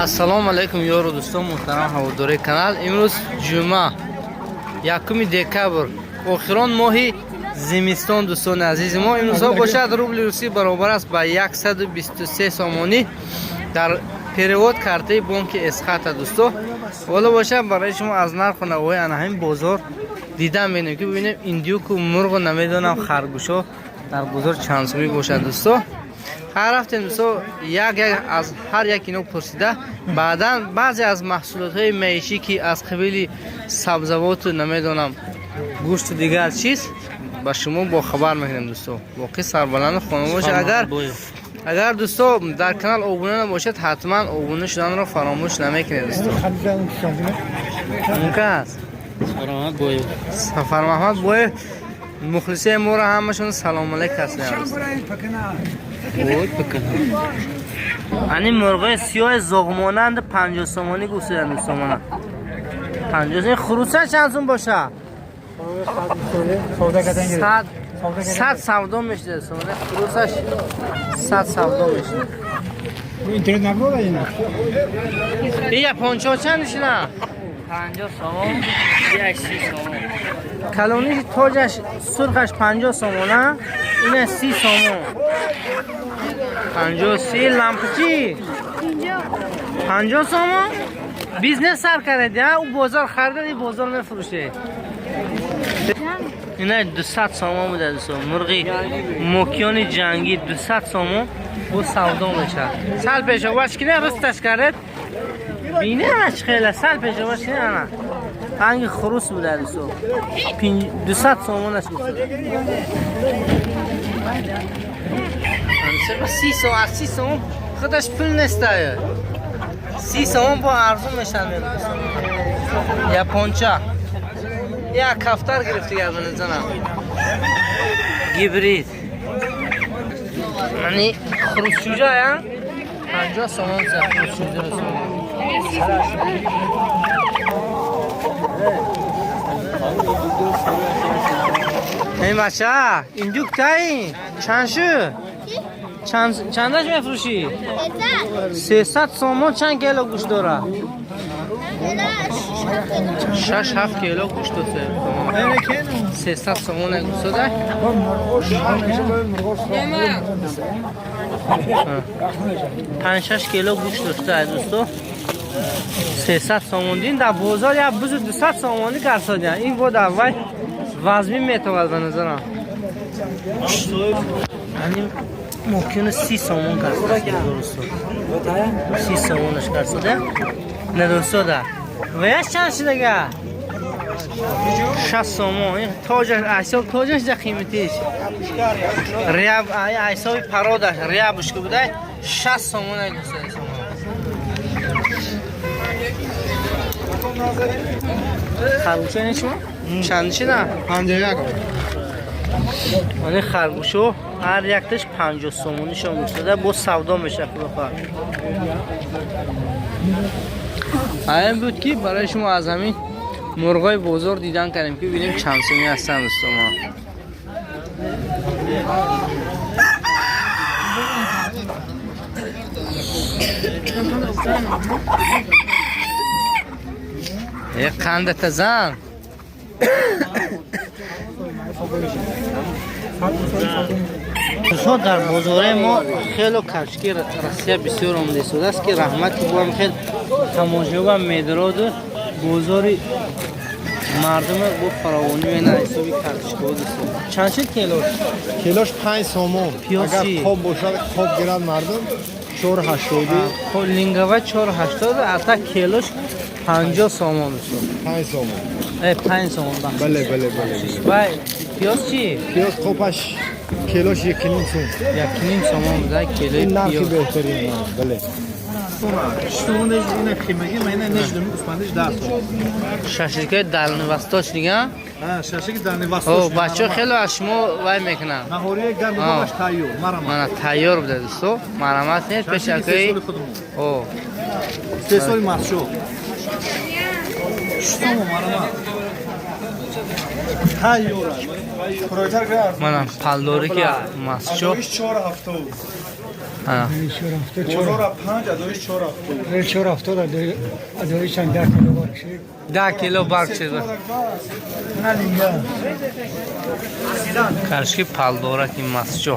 Ассалому алайкум, ёру дӯстон, муҳтарам ҳаводори канал. Имрӯз ҷумъа, 1 декабр, охирон моҳи зимистон. Дӯстони азизи мо, имрӯзҳо бошад, рубли русӣ баробар аст ба 123 сомонӣ дар перевод картаи бонки Эсхата. Дӯсто, ҳоло бошад, барои шумо аз нарху навои ана ҳамин бозор дидан мебинем, ки бибинем индюку мурғу, намедонам, харгӯшо дар бозор чанд сумӣ бошад. Дӯсто, ҳар рафтем, дӯсто, як як аз ҳар як ино пурсида, баъдан баъзе аз маҳсулотҳои маишӣ, ки аз қабили сабзавоту, намедонам, гӯшту дигар чиз, ба шумо бохабар мекунем. Дӯсто, боқӣ сарбаланду хона бошад. Агар, дӯсто, дар канал обуна набошад, ҳатман обуна шуданро фаромӯш намекунед. Дӯсто, мумкин аст. Сафармаҳмад Боев мухлисаи моро ҳамашон салом алейк ҳастем. Ой, пакана. Ани мурғои сиёҳи зоғмонанд 50 сомонӣ гуфтидан, дӯстомона. 50. Хуруса чанд сум боша? 100, 100 савдо мешуда, дӯстомона. Хурусаш 100 савдо мешуда. Интернет набуд ина. И япончо чанд шуда? 50 сомон, як 30 сомон. Калониш тоҷаш сурхаш 50 сомона, ина 30 сомон. 50, 30. Лампачи? 50 сомон. Бизнес сар кардед, я? Ӯ бозор харида, и бозор мефурӯшед. Ина 200 сомон буда, дӯсто. Мурғи мокиёни ҷангӣ 200 сомон бо савдо мешавад. Сал пешоваш кине, росташ кардед. Бинаш хеле сал пешоваш кине, ана. Ранги хурус буда, дӯсто. 200 сомон аст гуфта. 30 сом, аз 30 сомон худаш пул нестае. 30 сомон бо арзон мешавад. Японча. Як кафтар гирифти гардани занам. Гибрид. Мани хурусчуҷа я? 50 сомон за хурусчуҷа. Эй бача, индюк таи? Чанд шу? Чанд чандаш мефурӯшӣ? 300 сомон. Чанд кило гӯшт дорад? 6-7 кило гӯшт дошта. 300 сомон гӯшт. 5-6 кило гӯшт дошта, дӯсто. 300 сомон дин дар бозор як бузу 200 сомонӣ карсодиан. Ин бо дар вай вазмин метавад ба назарам. Ани мумкина 30 сомон карсода, дӯсто. 30 сомонаш карсода. Не, дӯстода. Ваяш чанд шудага? 60 сомон. Ин тоҷаш ҳисоб тоҷаш за қиматиш. Ряб ай ҳисоби пародаш рябушка буда 60 сомон ай, дӯсто. Харгӯша не шумо? Чанд шуда? 51. Ани харгӯшо ҳар якташ 50 сомонишон гуфтада, бо савдо меша, худо хоҳад. Айн буд, ки барои шумо аз ҳамин мурғои бозор дидан кардем, ки бибинем чанд сомӣ ҳастанд, дӯстомо. Е, қандата зан. Дӯстон, дар бозораи мо хело кавшки Россия бисёр омада истодааст, ки раҳмат, ки боам хел тамошоба медороду бозори мардума бо фаровонӣ мена ҳисоби кавшкиҳо. Дӯстон, чанд шуд килош? Килош 5 сомон. Пиёз Агар чӣ? Қоб бошад, қоб гирад мардум 4.80. Лингава 4.80, ата килош 50 сомон, дӯстон. 5 сомон. Э, 5 сомон, бахшиш. Бале, бале, бале. Вай, пиёз чӣ? Пиёз қопаш килош 1.5 сом. 1.5 сомон буда килои Ин нархи пиёз. беҳтарин, бале. Шашликои дальневосточный га? Шашлики О, дальневосточный. бачаҳо хело аз шумо вай мекунанд. Наҳория гарм бобаш тайёр. Марама. Мана тайёр буда, дӯсто. Марҳамат нест пешакои. Шашлики худамон. О, Истеҳсоли Масчо. 6 сомон, марама. Тайёр. Мана палдори ки Масчо. 4.70. Ана. Бозора 5 адои 4 ҳафтод. 4 ҳафтод адои чанд 10 кило барг шид. 10 кило барг шид. Каршки палдораки масҷо.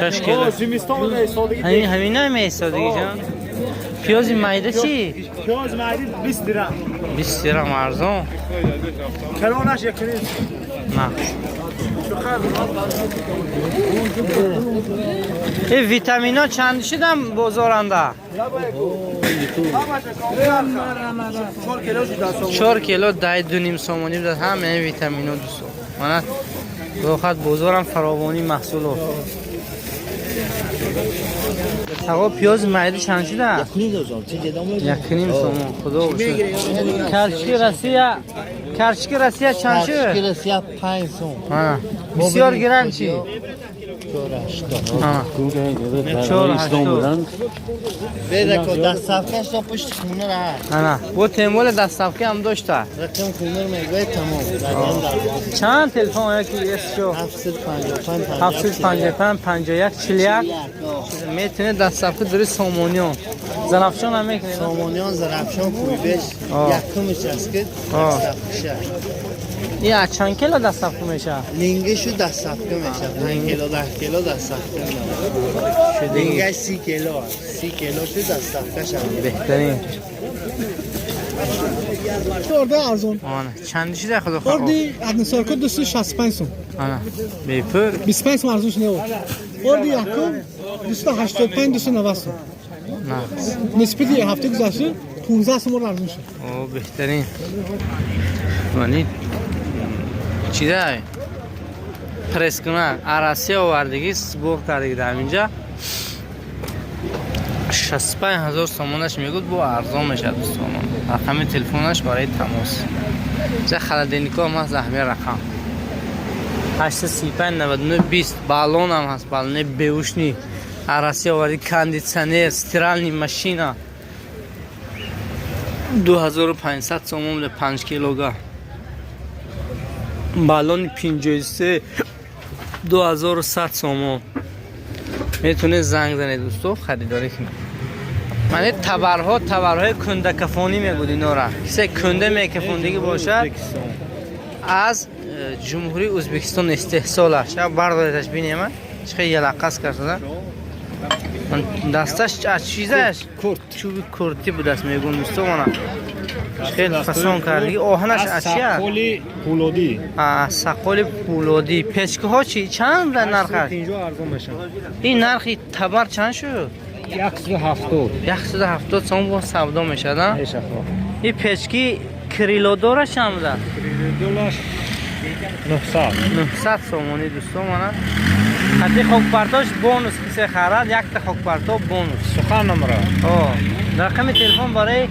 6 кило. Зимистон истодагӣ. Ҳамин ҳамина меистодагӣ ҷон. Пиёзи майда чӣ? Пиёз майда 20 дирам. 20 дирам арзон. Калонаш 1.5. На. Э витамино чанд шидам бозоранда? 4 кило дай 2.5 сомонӣ дад ҳама ин витамино дӯсто. Мана рохат бозорам фаровонӣ маҳсулот. Тағо пиёзи майда чанд шуда? 1.5 сомон. Худо бошад. Карчики Россия, карчики Россия чанд шуд? Карчики Россия 5 сом. Ана. Бисёр гирам чӣ? 4.80. 4.80. Бедако доставкаш то пушти хона ра. Ана. Бо темоле доставка ҳам дошта. Рақам хона мегӯяд тамом. Чанд телефон яки эс шо? 755 755 51 41 метавонед доставка дори Сомониён. Зарафшон ҳам мекунед? Сомониён, Зарафшон, Куйбеш якумиш аст ки доставкаша. Ин аз чанд кило доставка мешавад? Лингишу доставка мешавад. 5 кило, 10 кило доставка мешавад. Лингаш 30 кило аст. 30 кило шу доставка шавад. Беҳтарин. Орда арзон. Ана, чанд шида худо хоҳад? Орди аднисорка 265 сом. Ана, бепул. 25 сом арзон шуд. Орди якум 285 290 сом. На. Нисбати ҳафтаи гузашта 15 сом арзон шуд. О, беҳтарин. Мани чидай? Пресс кунак Арасия овардагӣ, сбор кардагӣ дар инҷа. 65 ҳазор сомонаш мегӯд, бо арзон мешавад дӯстонон. Рақами телефонаш барои тамос. Ҷа холодильникҳо ҳам ҳаст, ҳамин рақам. 835 99 20. Баллон ҳам ҳаст, баллони беушни. Арасия оварди, кондитсионер, стиральный машина. 2500 сомон буда 5 килога. Баллони 53 2100 сомон. Метавонед занг занед дӯсто, харидорӣ кунед. Мане табарҳо, табарҳои кундакафонӣ мегӯд инора. Кисе кунда мекафондагӣ бошад, аз Ҷумҳурии Ӯзбекистон истеҳсолаш. Я бардоредаш бинема. Чӣ хел ялаққас кардада. Дасташ аз чизаш? Чӯби куртӣ будааст мегӯн дӯсто мана. Хел фасон кардагӣ. Оҳанаш аз чи аст? Сақоли пулодӣ. Сақоли пулодӣ. Печкаҳо чи чанд буда нархаш? 50 арзон мешавад. Ин нархи табар чанд шуд? 170. 170 сом бо савдо мешавад, а? Мешавад. Ин печки крилодораш чанд буда? Крилодораш 900. 900 сомонӣ дӯсто мана. Хати хокпартош бонус кисе харад, якта хокпарто бонус. Сухан номра. О, рақами телефон барои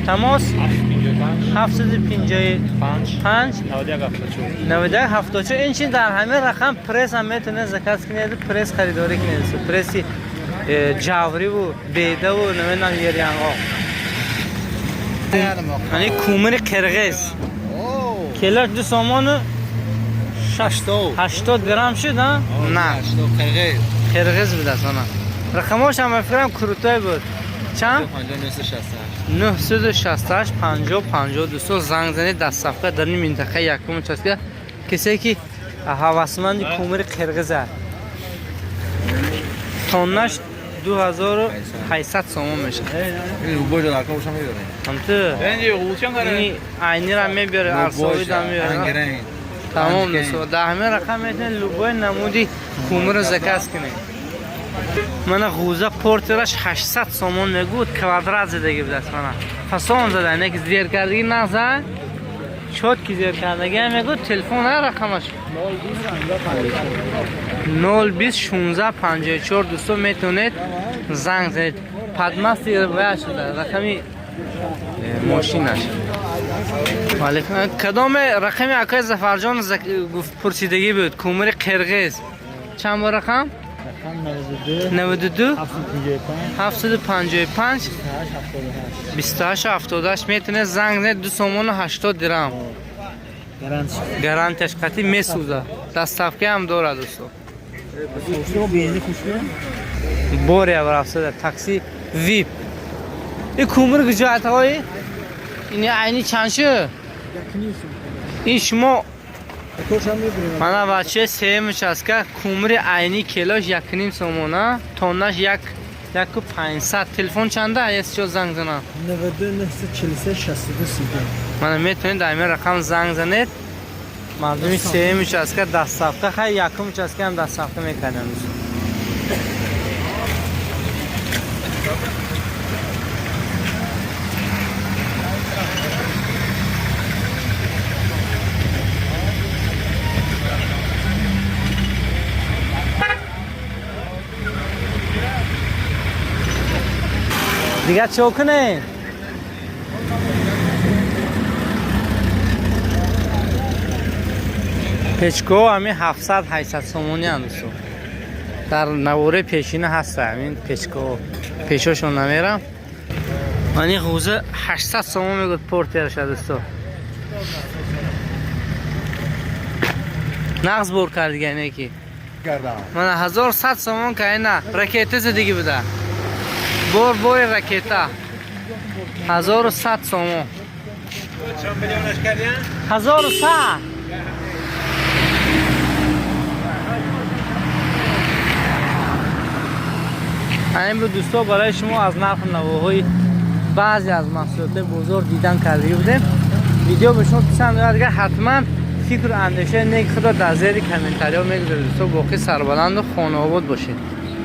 тамос 755 91 74. 91 74. Ин чи дар ҳамин рақам пресс ҳам метавонед заказ кунед, пресс харидорӣ кунед. Пресси ҷавриву бедаву намедонам ерянғоқ. Яъне кумири қирғиз. Килош 2 сомону 80 грамм шуд, а? На. Қирғиз будааст ана. Рақамош ҳам ба фикрам крутой буд. Чанд? 968 50 50 дӯсто занг занед, доставка дар ин минтақаи якум участка. Касе ки ҳавасманди кумири қирғиз аст. Тоннаш 2800 сомон мешавад. Ҳамту ини айнира мебиёре, арсовида мебиёре. Тамом дӯсто, дар ҳамин рақам метавонед любой намуди кумиро заказ кунед. Мана ғӯза портераш 800 сомон мегӯд, квадрат задагӣ будааст мана. Фасон зада, не ки зер кардагӣ наза. Чётки зер кардагӣ мегӯд, телефон ҳа рақамаш 020 16 54 дӯсто метавонед занг занед. Падмасти вая шуда, рақами мошинаш. Алейкум. Кадоме рақами акай Зафарҷон гуфт пурсидагӣ буд, кумири қирғиз. Чанд бор рақам? 92 755 28 78 метавонед занг занед, 2 сомону 80 дирам. Гарантияш қатъи месӯзад. Доставка ҳам дорад дӯсто. Бор рафта такси вип. И кумир куҷо атои? Ини айни чанд шуд? Ин шумо мана бача сеюм участка кумри айни килош 1.5 сомона, тоннаш 1.500. Телефон чанда? Ес чо занг занам? 92 943 62 32. Мана метавонед дар ин рақам занг занед. Мардуми сеюм участка доставка, хай якум участка ҳам доставка мекардам. Дигар чо кунем? Печкаҳо ҳамин 700-800 сомонӣ анд дӯсто. Дар навораи пешина ҳаста ҳамин печкаҳо. Пешошон намерам. Мани ғӯза 800 сомон мегӯяд портерша дӯсто. Нағз бор кардига неки. Мана 1100 сомон кайна ракета задиги буда. Бор бори ракета. 1100 сомон. 1100. Ҳамин буд дӯсто, барои шумо аз нарху навоҳои баъзе аз маҳсулотҳои бозор дидан кардагӣ будем. Видео ба шумо писанд ояд, агар ҳатман фикру андешаи неки худро дар зери комментариҳо мегузоред дӯсто. Боқӣ сарбаланду хонаобод бошед.